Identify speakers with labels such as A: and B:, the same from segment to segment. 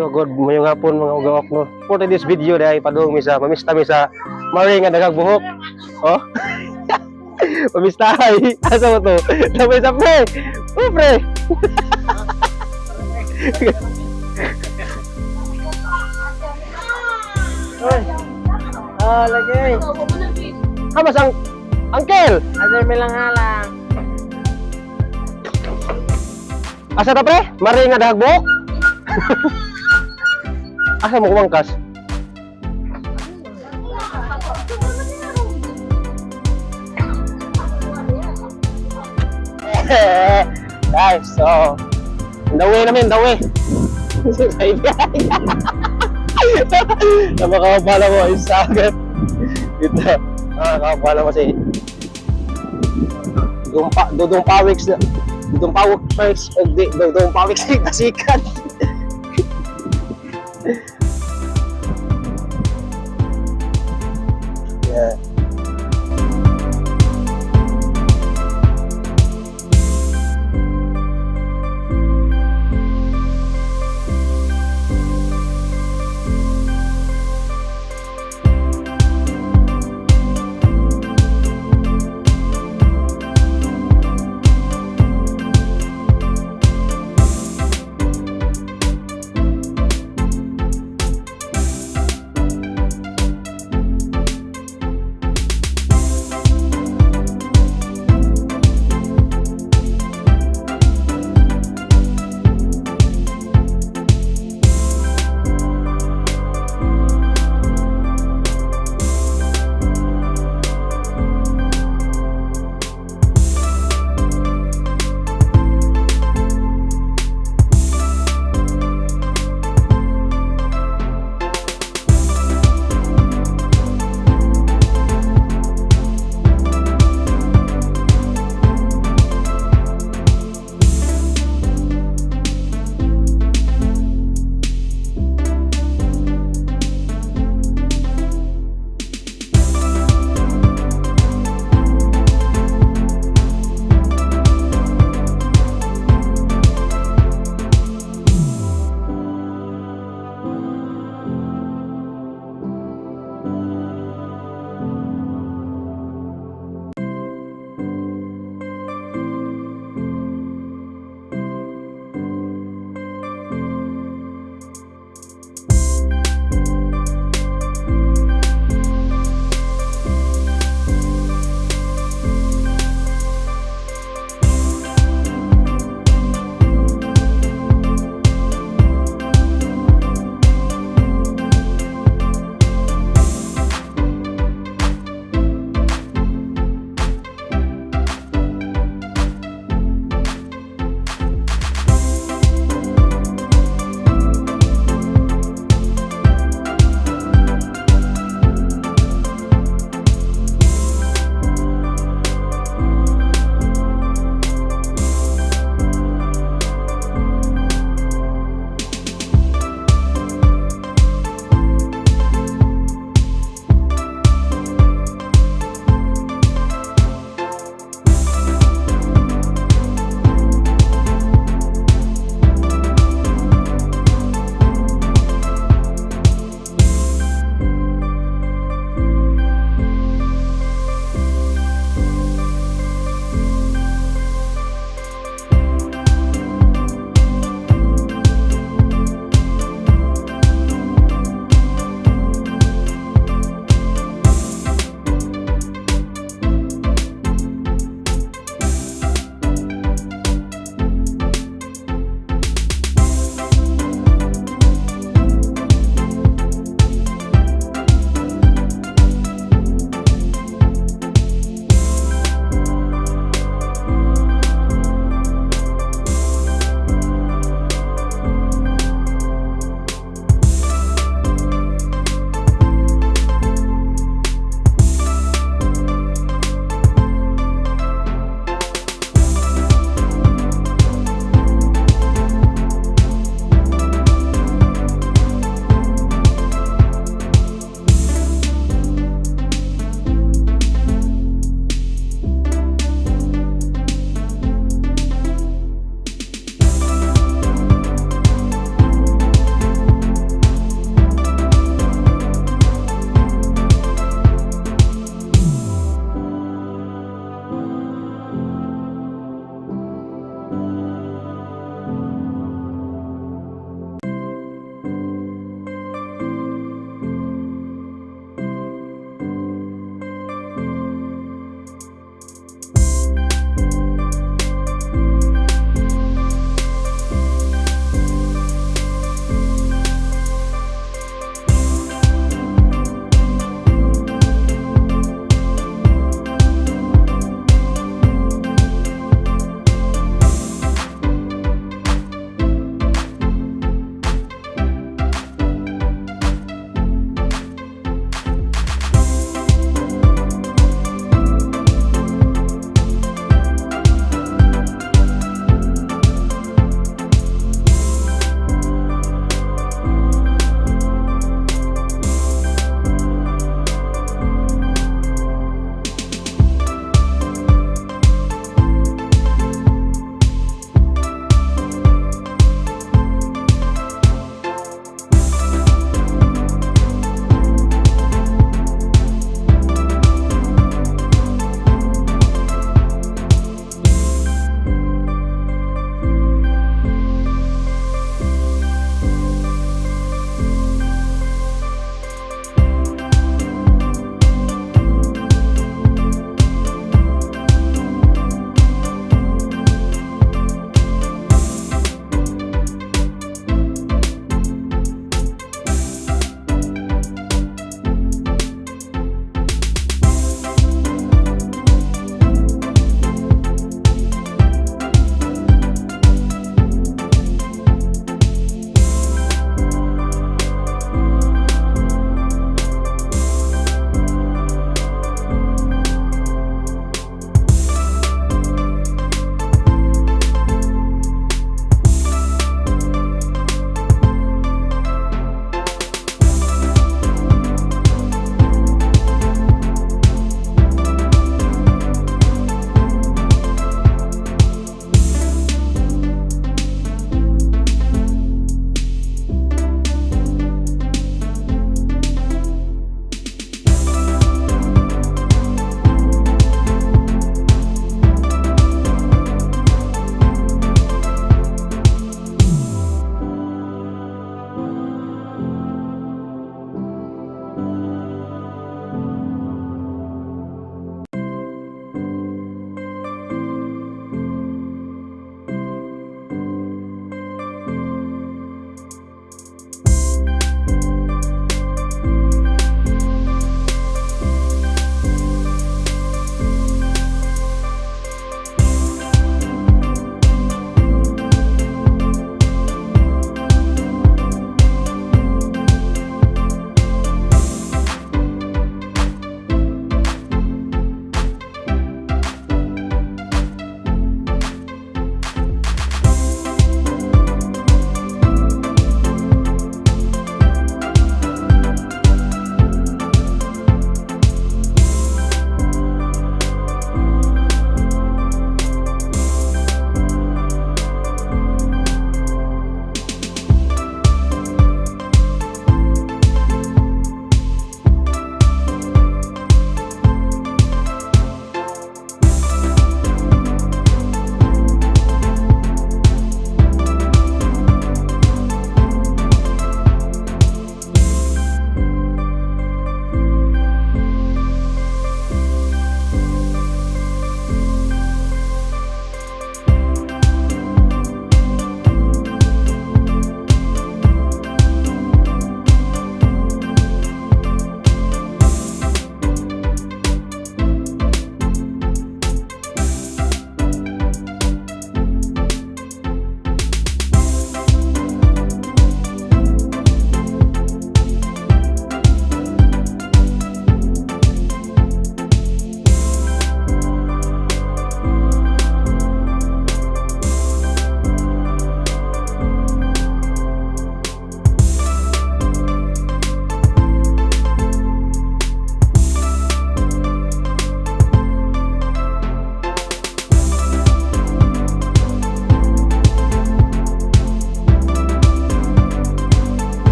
A: Yo, good mayong hapon, mga ugawak, no. For today's video dahil padung mi sa mamista mi sa Mari nga daghang buhok. Oh. Mamistahay. Asa mo to? Sabay sa pre. Oh, pre.
B: Oy. Oh, lagi.
A: Hamas ang uncle.
B: Other may lang halang.
A: Asa ta, pre? Mari nga daghang buhok. Asa mo kumangkas? Guys, so the way namin, the way. Napakapala mo is sa akin. Ito, nakakapala mo si Dumpa, Dudong Pawiks na Dudong Pawik first og di Dudong Pawiks kasikan. Yeah.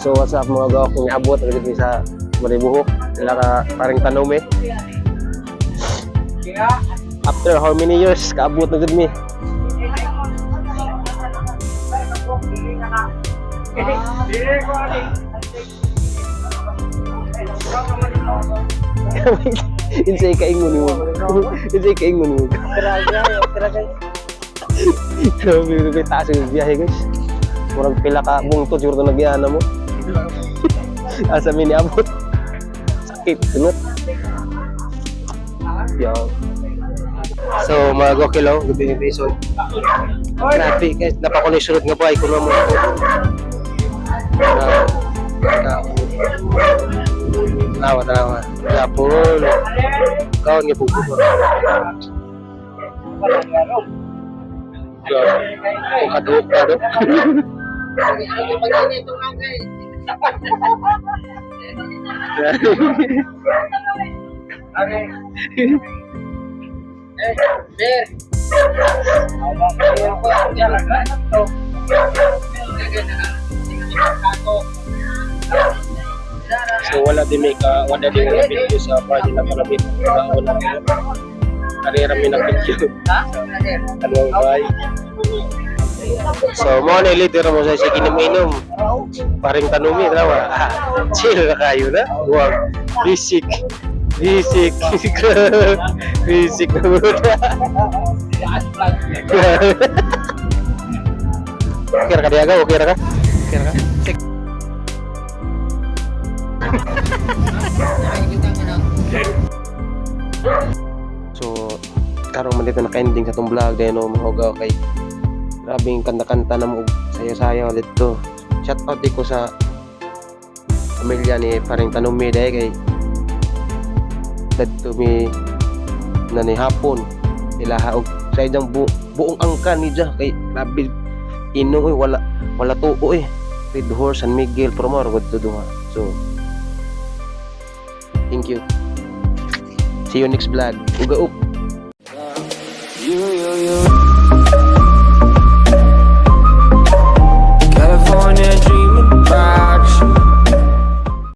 A: So what's up, mga gawak, kung abot agad mi sa Maribuhok. Sila ka parang tanom eh. After how many years, kaabot na gud mi. Insay kaingon mo. Insay kaingon mo.
B: Tara guys.
A: Grabe kay taas yung biyahe, guys. Murag pila ka bungtod siguro na nagyana mo. Asa mi niabot. Sakit sunod. Yo. So mga gokilo, gabi ni Jason. Grabe guys, napakulay sunod nga ba kuno mo. Tanawa, tanawa. Yapon. Kaon nga pupo. Kung kaduok ka do. So wala din may video sa party na malapit. Wala wala. Karera may nag-video. Ano ba? So mo na leader mo sa sige inom. Paring tanumi tawa. Ah, chill na kayo na. Wag. Basic. Basic. Basic na mo. Okay ra ka diaga, okay ra ka? Okay ra ka? So, karon man dito naka-ending sa tong vlog dahil no, mga ugaw kay grabing kanta-kanta na mo sayo-sayo dito. Shout out di ko sa pamilya ni paring Tanumi dahil kay dadto mi na ni hapon ilaha og sa idang buong angkan ni dya kay grabe inom oy, wala wala tuo eh. Red Horse, San Miguel, pero mo gud duha. So thank you, see you next vlog. Uga up.
C: You